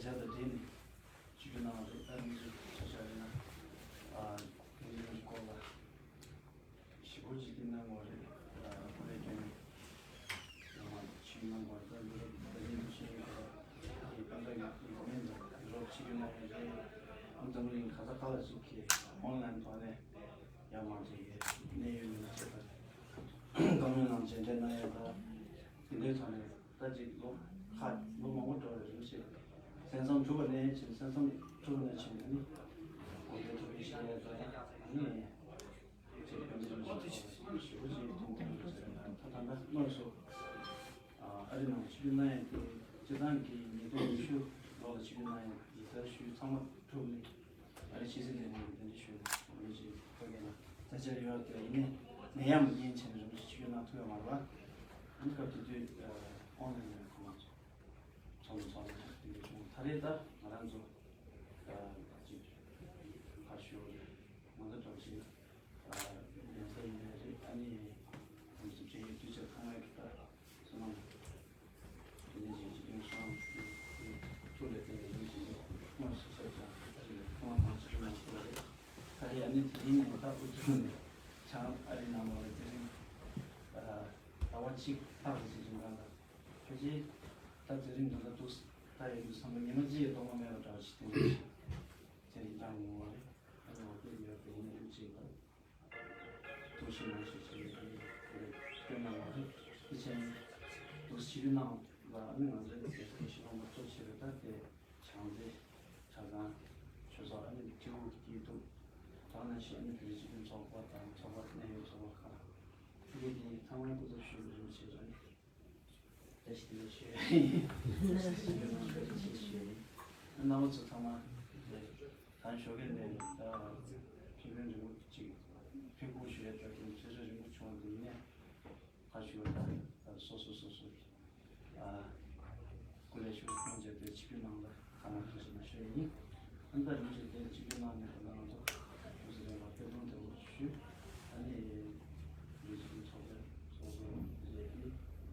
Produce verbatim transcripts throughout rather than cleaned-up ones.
བྱ་དང་འབྲེལ་ནས་ཆིབས་བསྒྱུར་གནང་བ་རེད། ད་ང་ཚོས་ཆ་བཞག་རེད་ན། ཨ། དེ་འདྲའི་སྐོར་ལ་ཞིབ་པོ་ཅིག་བསྟན་གནང་བ་རེད། ཨ། སྐུ་ལས་བསྐྱོན་ནས་ཡང་ཆིབས་བསྒྱུར་གནང་བ་རེད། ད་ཡུ་རོབ་ད་ནི་འདུ་ཤེས་ཡོད་པ་དེ་གང་འདྲ་ཡོད་མེད་ལ་ཡུ་རོབ་ཆིབས་བསྒྱུར་གནང་བ་རེད། ཨ། འཛམ་གླིང་ག་ས་ག་ལ་ཅིག་གི་ཨོན་ལན་ཐོག་ནས་ཡང་མ་ཅིག་གི་གནད་ཡོད་མི་སྣ་བཅས་དང་བཀའ་མོལ་གནང་མཇལ་འཕྲད་གནང་ཡ་དང་དེ་འདྲའི་ཐོག་ནས། ད་ཅིག་ལོ་ཁ་ལོ་མང་པོ་འགྲོ་བའི་རིང་ཞིག་གསན་བསམ་གྲུབ་པ་ནས་ཕྱིན། གསན་བསམ་གྲུབ་པ་ནས་ཕྱིན་ནས་ནི་གོང་འཕེལ་ཐུབ་པའི་ཞིག་ལས་ད་ནི་ཅིག་དཔེ་མཛོད་ཞིག་ཞུ་བ་ཅིག་ཐུང་ཐུང་ཞིག་ད་ད་ལྟ་དངོས་སུ་ཨ་རི་ནང་ཆིབས་བསྒྱུར་གནང་ཡས་དེ་སྤྱིར་བཏང་གི་ཉིས་སྟོང་ཉི་ཤུ་ལོ་ལ་ཆིབས་བསྒྱུར་གནང་ཡས་ཡིག་ཚར་ཞུས་ཚང་མ་གྲུབ་ནས། ཨ་རི་ཕྱི་སྲིད་ལས་ཁུངས་ཀྱི་དོན་གཅོད་ཞུས་འོ་ནི་ཅིག་ཕ་གི་ལ་ད་ཆ་ཡོད་དེ་ཡིན་ནའི་ནད་ཡམས་རྐྱེན་བྱས་ནས་རིམ་བཞིན་ཆིབས་བསྒྱུར་གནང་ཐུབ་ཡོད་མ་རེད་པ། ཨ་ནི་སྐབས་དེ་དུས་ཨོན་ལན་ནས་ཁོང་ཚོ་ཚོགས་འདུ་ཚོགས་ནས་དེ་འདྲ་བྱུང་། ད་རེས་ད་ང་རང་ཚོ་ཅིག་ཁ་ཞུ་རེད། ང་ཚོ་གྲོགས་ཤིག་ཡང་སེ་ཡིན་ནའི་རེད། ཨ་ནི་ང་ཚོ་འབྲེལ་ཡོད་དུས་ཆེན་ཚང་མ་གི་ད་བསོད་ནམས། དེ་ནས་ཅིག་སྤྱི་མཐུན་ཚོགས་ཁང་ཐུགས་ལས་བརྟེན་ནས་ཡིན་ཞིང་དངོས་སུ་ཤར་ཀྱང་ཨ་ཅེ་ལས་ཁོང་ཁོང་ཅིག་གི་ནང་ཐུག་པ་རེད། ད་རེས་ཨ་ནི་དེ་རིང་ནས་ད་ཨུ་ཐུག་ནས་བྱང་ཨ་རི་ནང་ལོགས་ལ་དེ་རིང་ཟླ་བ་གཅིག་ལྷག་ཙམ་ཞིག་རིང་གང་ལ་ཕལ་ཆེར་ད་དེ་རིང་འདི་ལ་འདུག་ད་ཡོད་འདུག་བསམ་པ་ཉི་མ་གཅིག་ཡང་སྟོང་པ་མེད་པ་འདྲ་བ་ཞིག་དེ་འདྲ་ཞིག་དེ་རིང་བསྐྱངས་ཡོང་བ་རེད། ཨ་ནི་འོ་དེ་ཡོད་པའི་ཡིན་ན་ཨུ་ཅེ་ད། ཐུགས་ཞིབ་གནང་ཞེས་བྱས་ནས་དེ་ནས་སྐྱོན་གནང་བ་རེད། དེ་བྱས་ནས་འདུག་སེ་ཆིབས་བསྒྱུར་གནང་བ་ཨ་ནི་ང་ཚོའི་དེ་སྐད་ཤེས་རོགས་མ་གཙོ་ཆེ་བའི་ད་དེ་བྱང་རྩེ་གྲྭ་ཚང་ཆོས་ཚོགས་ཨ་ནི་སྤྲེའུ་སྐྱིད་སྡུག་དང་ནང་བཞིན་ཨ་ནི་བོད་རིགས་སྤྱི་མཐུན་ཚོགས་པ་དང་ཚོགས་པ་གནད་ཡོད་ཚོགས་པ་ཁག་དེ་གའི་དེ་ཚང་མའི་སྐུ་ཚབ་ཞུས་པའི་རིན་པོ་ཆེ་རེད། བཀྲ་ཤིས་བདེ་ལེགས་ཞུ་ཡ་ཡིན། བཀྲ་ཤིས་བདེ་ལེགས་ཞུ་ཡ་ཡིན། རྣམ་པ་ཚོ་ཚང་མ་ད་ཞོགས་ཀས་ནས་ད་ཕེབས་ལམ་རིང་པོ་ཅིག་ཕེབས་སྒུག་ཞུ་ཡ་ད་དེ་ཚོད་ཚོད་རིང་པོ་བྱུང་བ་འདི་ཡིན་ནས་ཁ་ཞུ་བ་ད་ད་སོ་སོ་སོ་སོ་ཨ་སྐུ་ལས་ཞུ་གནང་བྱས་ཏེ་ཆིབས་བསྒྱུར་གནང་ལ་ཁ་མང་ཐུགས་རྗེ་ཆེ་ཞུ་ཡ་ཡིན། ཨ་ནི་ད་རིང་ཞིག་དེ་ཆིབས་བསྒྱུར་གནང་ནས་ད་ང་ཚོ་ཐུགས་སུ་རེ་བ་སྟོན་དགོངས་དེ་བོ་ཞུ། ཨ་ནི་རེ་ཞིག་ཚོགས་པའི་ཚོགས་གཙོ་རེད་དེ་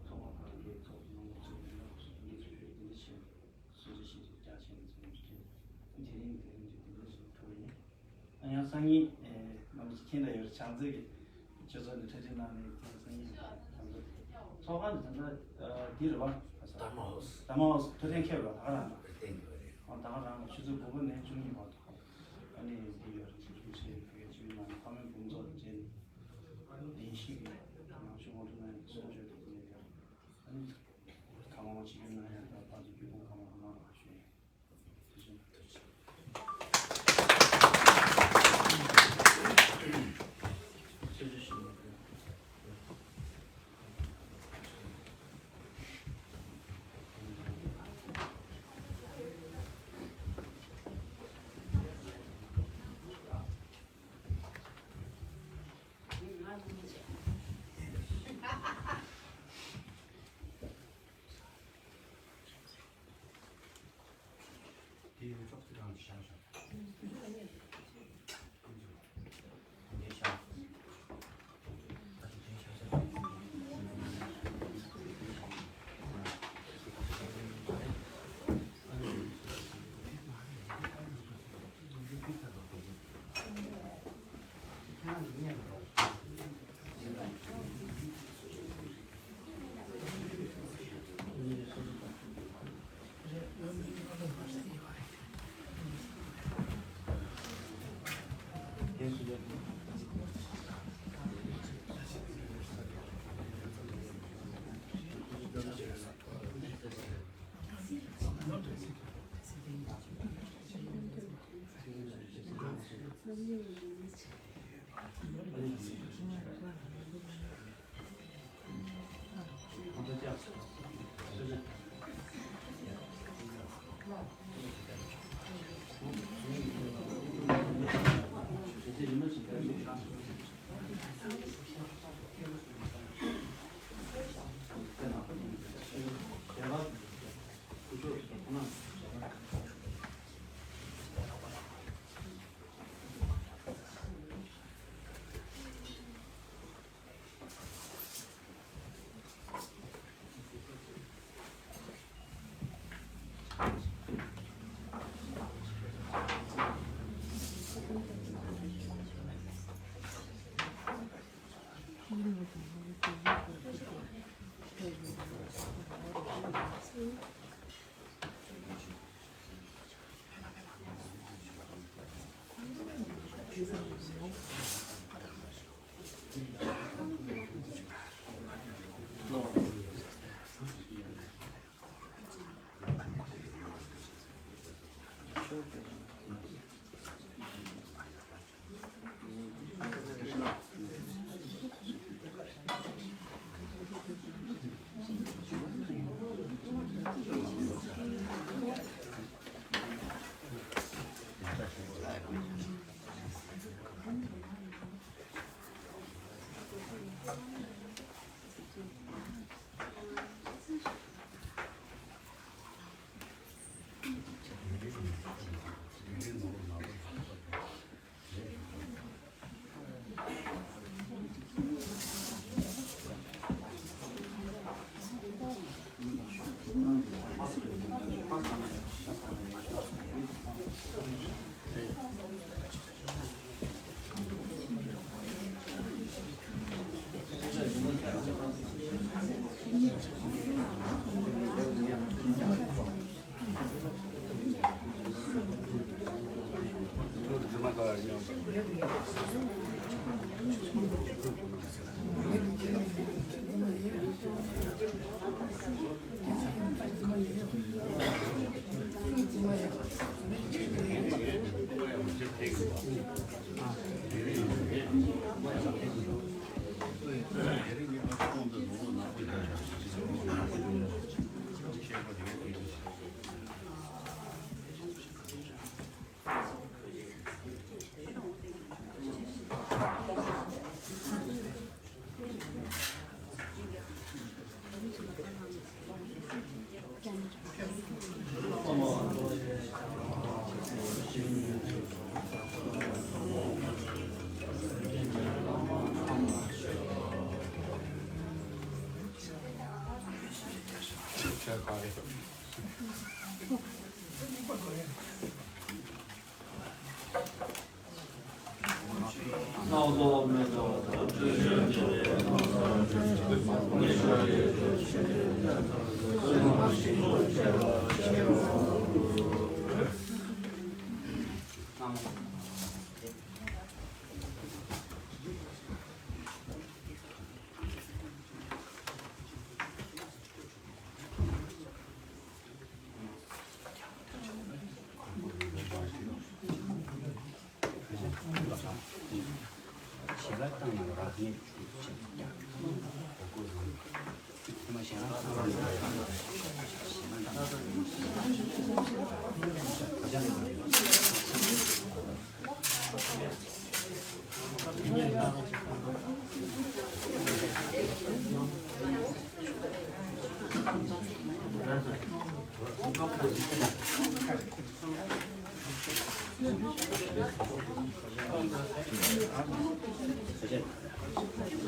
ཚོགས་པ་ཁག་གི་ཚོགས་གཙོ་རྣམ་པ་ཚོ་ཡིན་ན་སོ་སོ་ངེས་ཚུལ་ཞུ་དེ་འདྲ་བྱས། སུ་ཞིག་ཞིག་རྒྱ་ཆེན་ཚོ་ཡིན་ཅིང་དེ་རིང་དེ་རིང་གི་དེ་འདྲ་ཞིག་ཐུག་ཡིན། ཨ་ཡང་སང་ཉིན་ཨེ་རྣམ་པ་ཚོ་མཁྱེན་ད་ཡོད་རེད། བྱང་རྩེ་གི་ཆོས་ཚོགས་ནས་གྲ་སྒྲིག་གནང་ནས་དེ་སང་ཉིན་གི་བྱང་རྩེ་ཚོགས་ཁང་དེ་ད་ལྟ་འདི་རེད་པ། དྷརྨ་ཧོ་སི། དྷརྨ་ཧོ་སི་ཐོ་ཐེངས་ཁེལ་བ་ད་ག་རང་རེད། ཐོ་ཐེངས་ཁེལ་བ་རེད། ཨ་ད་ག་རང་ལ་ཆུ་ཚོད་དགུ་པ་ནས་བཅུ་གཉིས་བར་དུ་ཨ་ནི་འདི་ཡོད་རེད། ཆུ་ཚོད་ཆེ་བའི་བོད་སྤྱི་པའི་ནང་ནས་ཕ་མའི་བུ་མོ་ཚོ་དང་མཇལ་ནས་བདེན་བཞི་གི་ནང་ཆོས་ངོ་སྤྲོད་གནང་ཡག་གི་གསུང་ཆོས་དང་དེ་འདྲ་ཡོད་རེད། ཨ་ནི། གང་མང་ཅིག་ཡོད་ན་ཡང་ད་ཕར་ཚུར་རྒྱུས་ལོན་གང་མང་གནང་རོགས་ཞུ་ཡིན། ཐུགས་རྗེ་ཆེ། ཐུགས་རྗེ་ཆེ།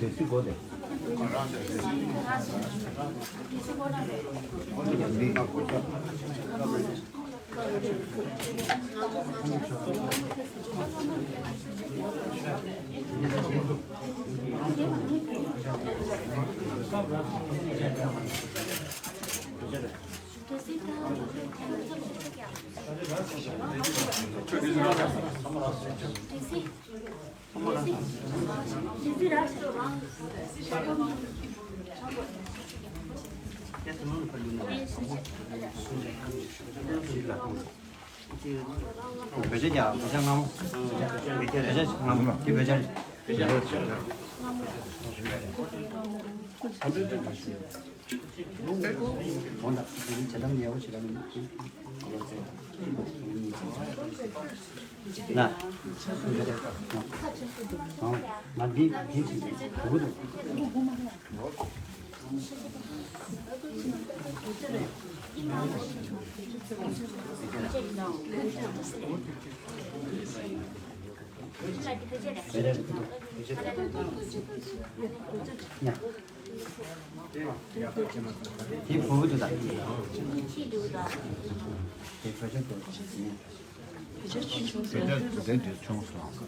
བེད་སྤྱོད་རྒྱག་བེད་སྤྱོད་སྔ་མོ། བེད་སྤྱོད་སྔ་མོ་དེ་བེད་སྤྱོད། བེད་སྤྱོད། འོ་ན་དེ་རིང་བྱེད་ཐབས་ཡག་པོ་བྱེད་ཐབས་ནི། ལ། ང་འདི་འདི་བྱེད་དགོས་འདུག་དེ་བུ་དུ་ད། དེ་བུ་དུ་ད། དེ་དེ་དེ་ཆུང་སོང་།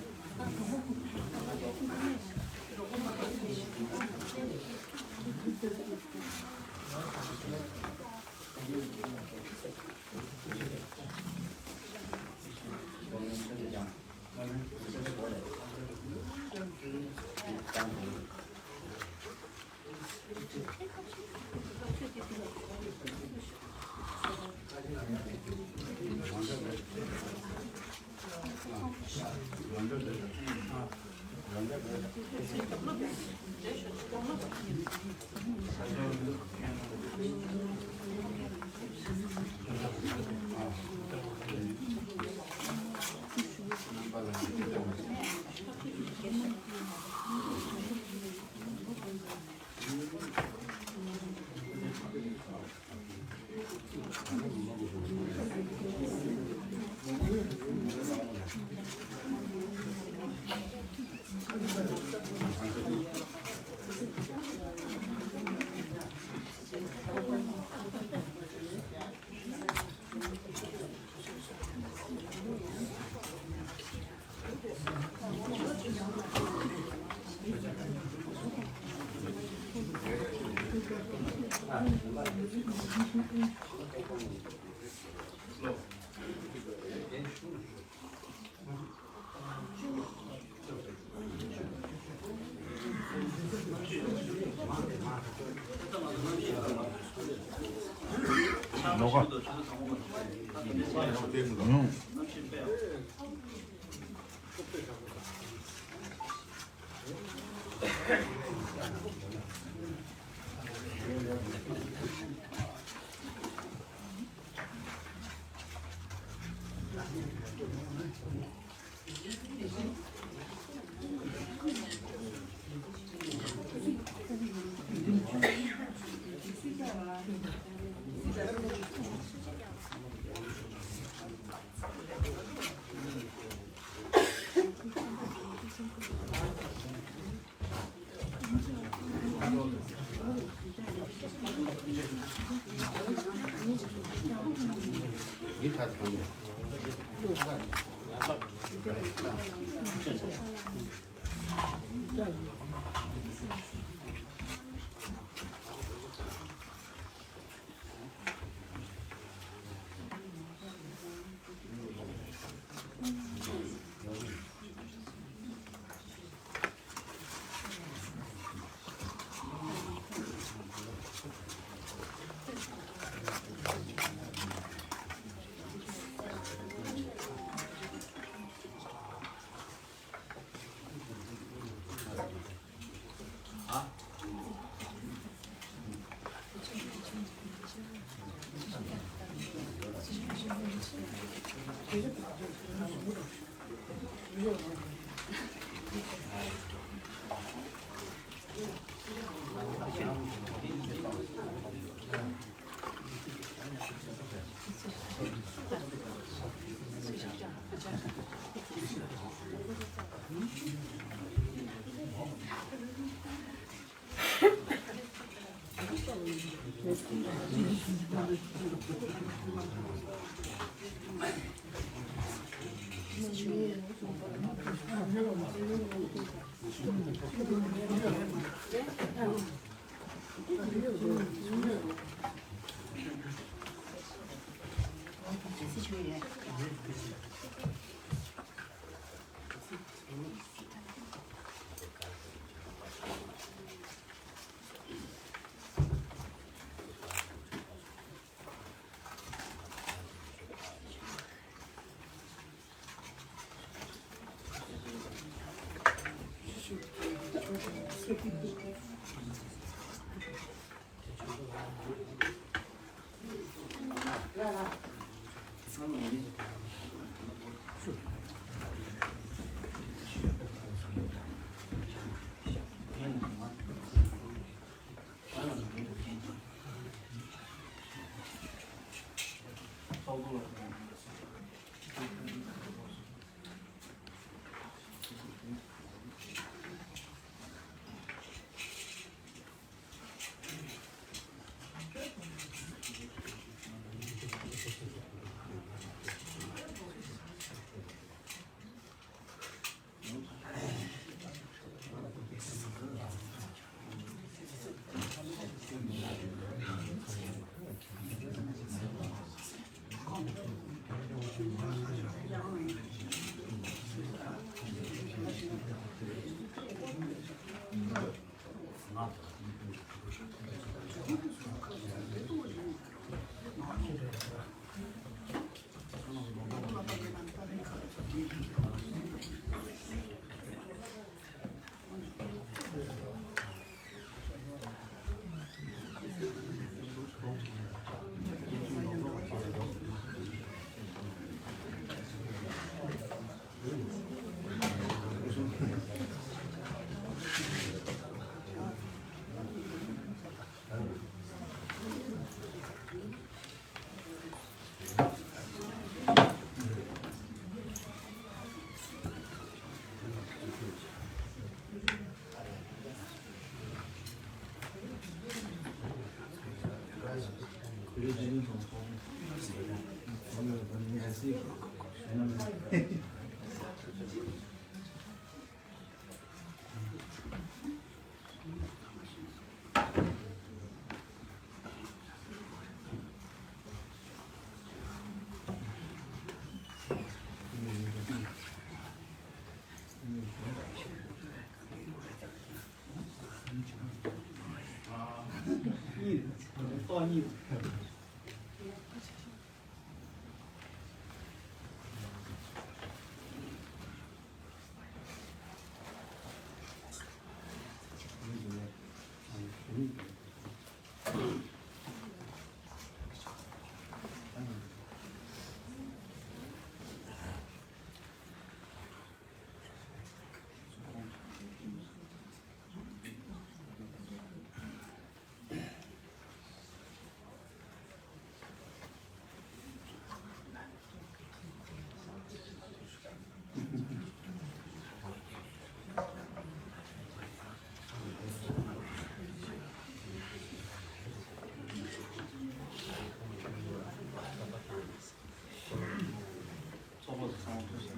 ཚོགས་པ་ཚང་མ་ཐུག་ས།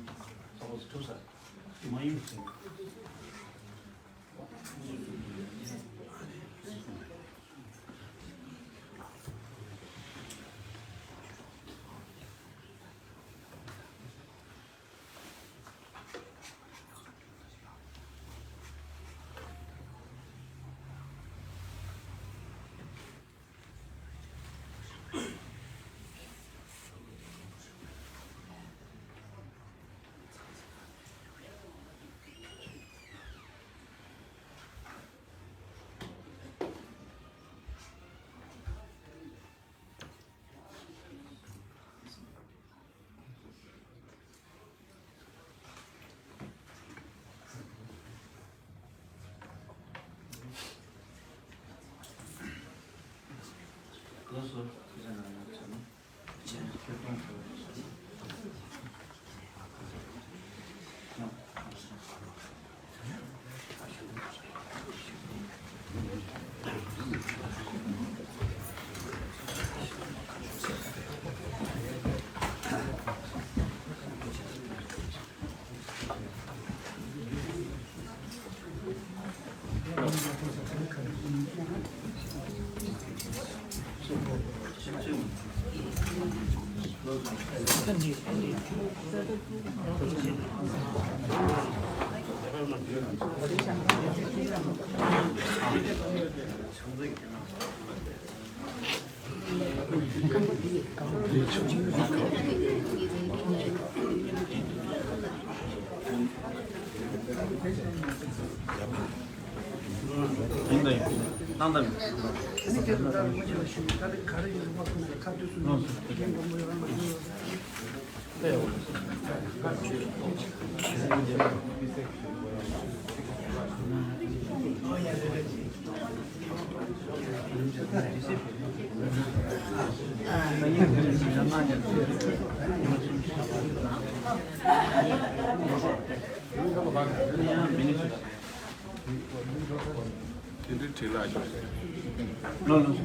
ཚོགས་པ་ཚོ་ཐུག་ས། མ་ཡིན་ཟེར། ཡིན་དང་ཡིན། གནང་དང་མིན། དེ་འདྲའི་བྲིས་ལ་ཡོད།